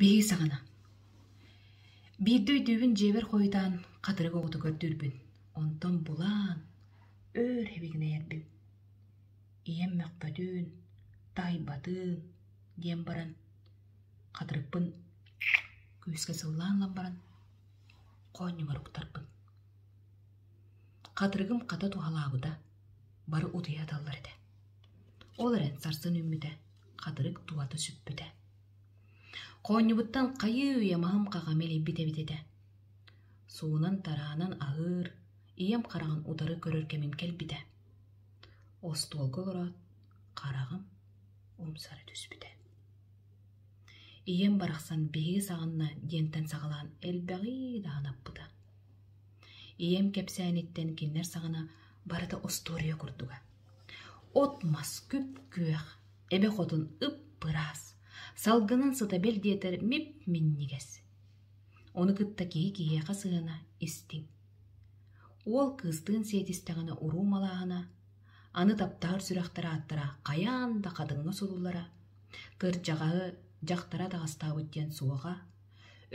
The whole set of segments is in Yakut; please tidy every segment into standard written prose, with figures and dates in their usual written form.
Биһиги саҕана. Биирдэ өйдүүбүн дьиэбэр хойутаан хатырык оҕото көрдүүрбүн, онтон булаан өр эбигинэйэрбин. Ийэм мөхпөтүн, таайбатын диэн баран хатырыкпын күүскэ сыллаан ылан баран хоонньубар уктарбын. Хатырыгым хата туһалаабыта, бары утуйа сыталлар этэ. Ол эрэн сарсын үүммүтэ, хатырык туһата сүппүтэ. Хоонньубуттан хайыы-үйэ маһым хаҕа мэлийбит эбит этэ. Суунан-тараанан аһыыр, ийэм хараҕын утары көрөр кэмим кэлбитэ. Остуолга олороот, хараҕым умсары түспүтэ. Ийэм барахсан биһиги саҕанна диэнтэн саҕалаан элбэҕи даҕанаппыта. Ийэм кэпсээниттэн кинилэр саҕана барыта остуоруйа курдуга. От-мас күп-күөх, эбэ хотун ып-ыраас, салгынын сыта бэл диэтэр мип-минньигэс. Ону кытта киһи киһиэхэ сыһыана истиҥ. Уол кыыстыын сиэтистэҕинэ уруу малааһына, аны таптаһар сүрэхтэр ааттара хайаан да хатыҥҥа суруллара, кырдьаҕаһы дьахтара атаҕастаабыт диэн суоҕа,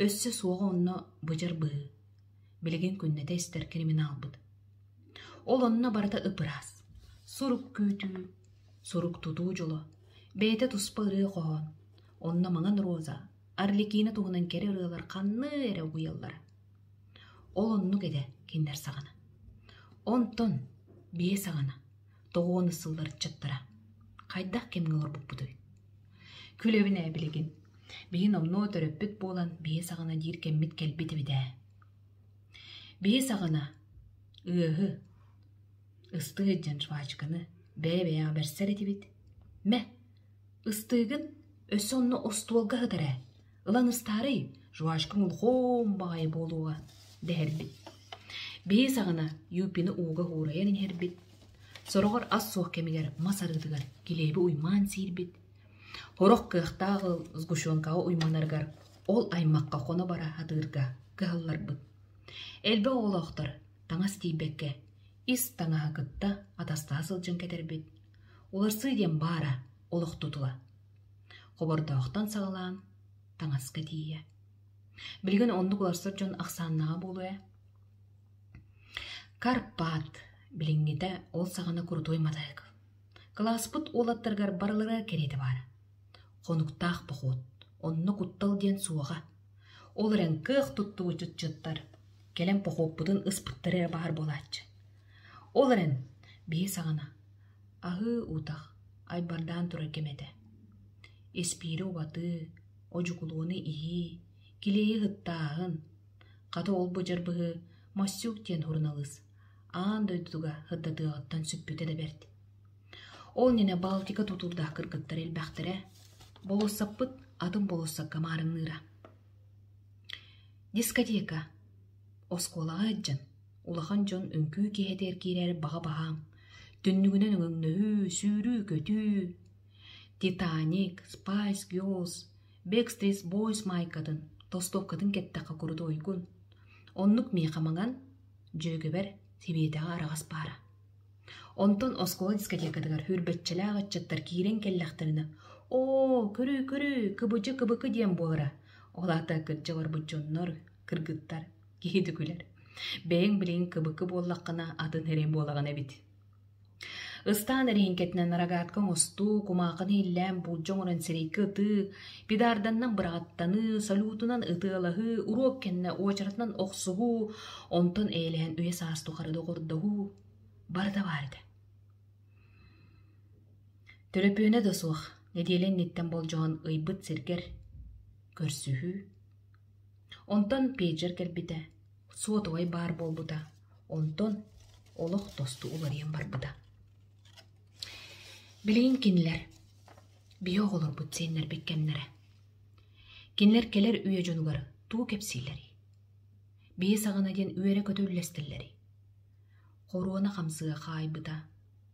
өссө суоҕа онно быдьар быһыы, билигин күннэтэ истэр криминалбыт. Ол онно барыта ып-ыраас, сурук күүтүү, сурук тутуу дьоло, бэйэтэ туспа ырыа-хоһоон, онно маҥан роза, Арлекино туһунан кэрэ ырыалар ханна эрэ угуйаллара. Ол оннук этэ кинилэр саҕана. Онтон биэ саҕана тоҕуону сыллар ыччаттара хайдах кэмҥэ олорбуппутуй? Күлэбин ээ билигин. Биһи номнуо төрөппүт буолан биэ саҕана диир кэммит кэлбит эбит ээ. Биһи саҕана ыаһы, ыстыы сылдьан жвачканы бэйэ-бэйэҕэ бэрсэр этибит. Мэ, ыстыыгын өссө онно остуолга сытар ээ, ылан ыстаарый, жвачкаҥ улхоом баҕайы буолуоҕа дэһэрбит. Биһи саҕана Юпины ууга уурайан иһэрбит, сороҕор ас суох кэмигэр мас арыытыгар килиэби уймаан сиирбит, Сорох кыахтаах ыал сгущенкаҕа уйманарыгар ол аймахха хоно бара сатыырга кыһалларбыт. Элбэх оҕолоохтор таҥас тиийбэккэ ис таҥаһы кытта атастаһа сылдьан кэтэрбит. Уларсыы диэн баара олох тутула. Хобордоохтон саҕалаан таҥаска тиийэ. Билигин оннук уларсар дьон ахсааннаҕа буолуо ээ. Карпат билиҥҥитэ ол саҕана крутой матайыкыл. Кылааспыт уолаттарыгар барылара кэриэтэ баара. Хонуктаах похуот, онно куттал диэн суоҕа. Ол эрэн кыах туттубут ыччаттар кэлэн похуоппутун ыспыттара эрэ баар буолааччы. Ол эрэн биһи саҕана аһыы утах айбардаан турар кэм этэ. Испиири убатыы, одьукулуону иһии, килиэйи ыһыктааһын, хата ол быдьар быһыы Мосюк диэн суруналыыс аан дойдуга сырдатыаҕыттан сүппүтэ да бэрт. Ол иннинэ Балтика тутуурдаах кыргыттар элбэхтэрэ, болуоссаппыт атын болуоссакка маарынныыра. Дискотека. Оскуолаҕа сылдьан, улахан дьон үҥкүү киэһэтигэр киирээри баҕа баһаам, түннүгүнэн өҥөҥнөһүү, сүүрүү-көтүү, Титаник, Spice Girls, Backstreet Boys маайкатын, толстовкатын кэттэххэ курутуойгун. Оннук миэхэ маҥан, Дьүөгэбэр Сибиэтэҕэ араҕас баара. Онтон оскуола дискотекатыгар сүүрбэччэлээх ыччаттар киирэн кэллэхтэринэ, «Оо, көрү-көрү, кыбычы-кыбыкы» диэн буолара. Ол аата кырдьа барбыт дьоннор, кыргыттар, киһи да күлэр. Бэйэҥ билигин кыбыкы буоллаххына атын эрэй буолаҕын эбит. Ыстаан эриэҥкэтинэн рогатка оҥостуу, кумаахыны иһиллээн буулдьа оҥорон сирэйгэ ытыы, педарданнан быраҕаттаныы, салютунан ытыалаһыы, уруок кэннэ уочаратынан охсуһуу, онтон эйэлэһэн үйэ-саас тухары доҕордоһуу барыта баар этэ. Төлөпүөнэ да суох, нэдиэлэ инниттэн болдьоһон ыйбыт сиргэр көрсүһүү. Онтон пейджер кэлбитэ, суотабай баар буолбута, онтон олох тосту уларыйан барбыта. Билигин кинилэр, биһи оҕолорбут сиэннэрбит кэмнэрэ. Кинилэр кэлэр үйэ дьонугар тугу кэпсииллэрий? Биһи саҕана диэн үөрэ-көтө үллэстэллэрий? Хоруона хамсыга хаайбыта,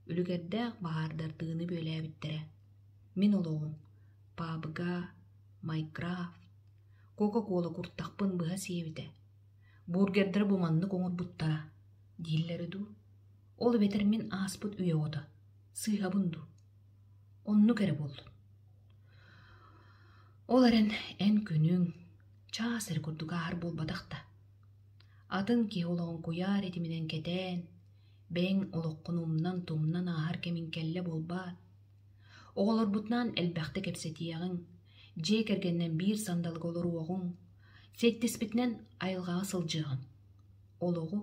үлүгэрдээх баһаардар тыыны бүөлээбиттэрэ. Мин олоҕум пабга, Майкрафт, Кока-кола куртахпын быһа сиэбитэ. Бургердары бу маннык оҥорбуттара дииллэрэ дуу? Ол эбэтэр мин ааспыт үйэ оҕото сыыһабын дуу? Оннук эрэ буоллун. Ол эрэн эн күнүҥ чаас эрэ курдук ааһар буолбатах да. Атын киһи олоҕун куйаар этиминэн кэтээн, бэйэҥ олоххун умнан-тумнан ааһар кэмиҥ кэллэ буолбаат? Оҕолорбутунаан элбэхтэ кэпсэтиэҕиҥ, дьиэ кэргэнинэн биир сандалыга олоруоҕуҥ, сиэттиспитинэн айылҕаҕа сылдьыаҕыҥ, олоҕу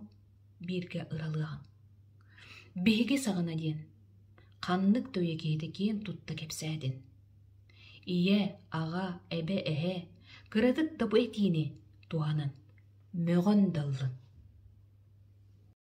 бииргэ ыралыаҕыҥ. Биһиги саҕана диэн ханнык да үйэ киһитэ киэн тутта кэпсээтин. Ийэ, аҕа, эбэ, эһэ кыратык да бу этиини туһанан мөҕөн да ыллын.